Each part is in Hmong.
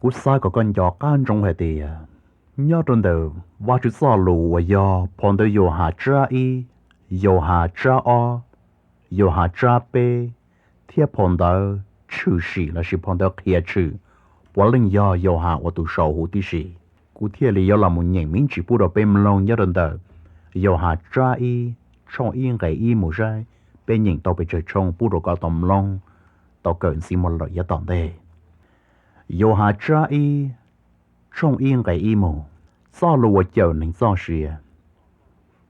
Kuv xav kom koj nco qab ntsoov hais tias nyob rau ntawm Vajtswv txoj lus uas yog phau ntawv Yauhas tsab ib, Yauhas tsab ob, Yauhas tsab peb, thiab phau ntawv Tshwm Sim lossis phau ntawv Qhia Tshwm puav leej yog Yauhas ua tus sau huv tib si. Kuv thiaj li yuav los mus nyeem me ntsis pub rau peb mloog nyob rau ntawm Yauhas tsab ib, tshooj ib nqe ib mus saib peb nyeem tau pes tsawg tshooj pub rau koj tau mloog, tau kawm ntxiv mus lawm yav tom ntej. Yauhas tsab ib, tshooj ib nqe ib mus. Txoj lus uas cawm neeg txoj sia.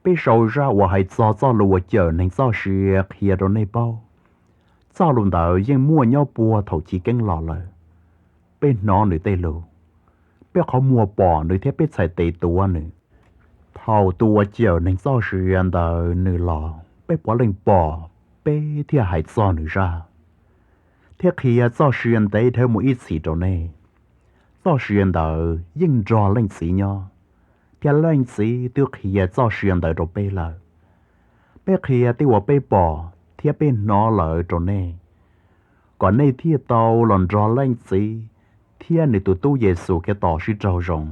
Peb sau zaj uas hais txog txoj lus uas cawm neeg txoj sia qhia rau nej paub. Txoj lus ntawd yeej muaj nyob puag thaum chiv keeb los lawm. Peb hnov nws tej lus, peb qhov muag pom nws thiab peb txhais tes tuav nws. Thaum tus uas cawm neeg txoj sia ntawd nws los, peb puav leej pom, peb thiaj hais txog nws zaj, thiab qhia txoj sia ntev dhawv mus ib txhis rau nej. Txoj sia ntawd yeej nrog Leej Txiv nyob, thiab Leej Txiv twb qhia txoj sia ntawd rau peb lawm. Peb qhia tej uas peb pom thiab peb hnov lawm rau nej, kom nej thiaj tau los nrog Leej Txiv thiab nws tus Tub Yexus Khetos sib raug zoo,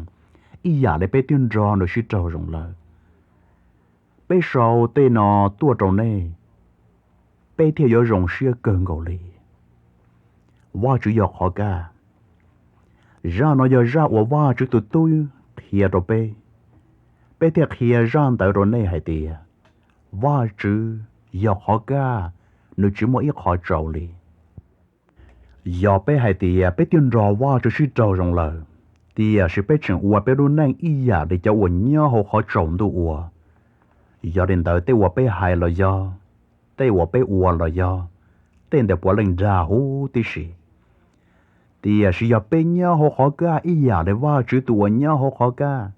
ib yam li peb twb nrog nws sib raug zoo lawm. Peb sau tej no tuaj rau nej, peb thiaj yuav zoo siab kawg nkaus li. Vajtswv yog qhov kaj. Zaj no yog zaj uas Vajtswv tus Tub qhia rau peb, peb thiaj qhia zaj ntawd rau nej hais tias Vajtswv yog qhov kaj, nws tsis muaj ib qho tsaus li. Yog peb hais tias peb twb nrog Vajtswv sib raug zoo lawm, tiam sis peb tseem ua peb lub neej ib yam li cov uas nyob hauv qhov tsaus ntuj ua, yog li ntawd tej uas peb hais los yog, tej uas peb ua los yog, tej ntawd puav leej dag huv tib si. Tiam sis yog peb nyob hauv qhov kaj ib yam li Vajtswv tus uas nyob hauv qhov kaj,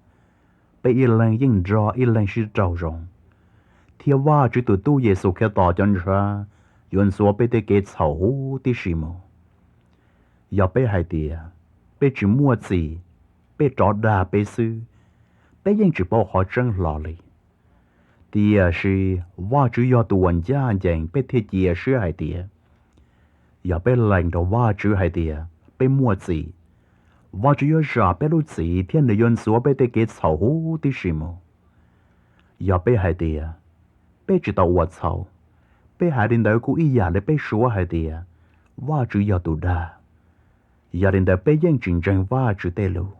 peb ib leeg yeej nrog ib leeg sib raug zoo, thiab Vajtswv tus Tub Yexus Khetos cov ntshav yuav ntxuav peb tej kev txhaum huv tib si mus. Yog peb hais tias peb tsis muaj txim, peb rov dag peb xwb, peb yeej tsis paub qhov tseeb hlo li. Tiam sis Vajtswv yog tus uas ncaj ncees, peb thiaj cia siab hais tias yog peb lees rau Vajtswv hais tias peb muaj txim, Vajtswv yuav zam peb lub txim thiab nws yuav ntxuav peb tej kev txhaum huv tib si mus. Yog peb hais tias peb tsis tau ua txhaum, peb hais li ntawd kuj ib yam li peb suav hais tias Vajtswv yog tus dag. Yog li ntawd peb yeej tsis ntseeg Vajtswv tej lus.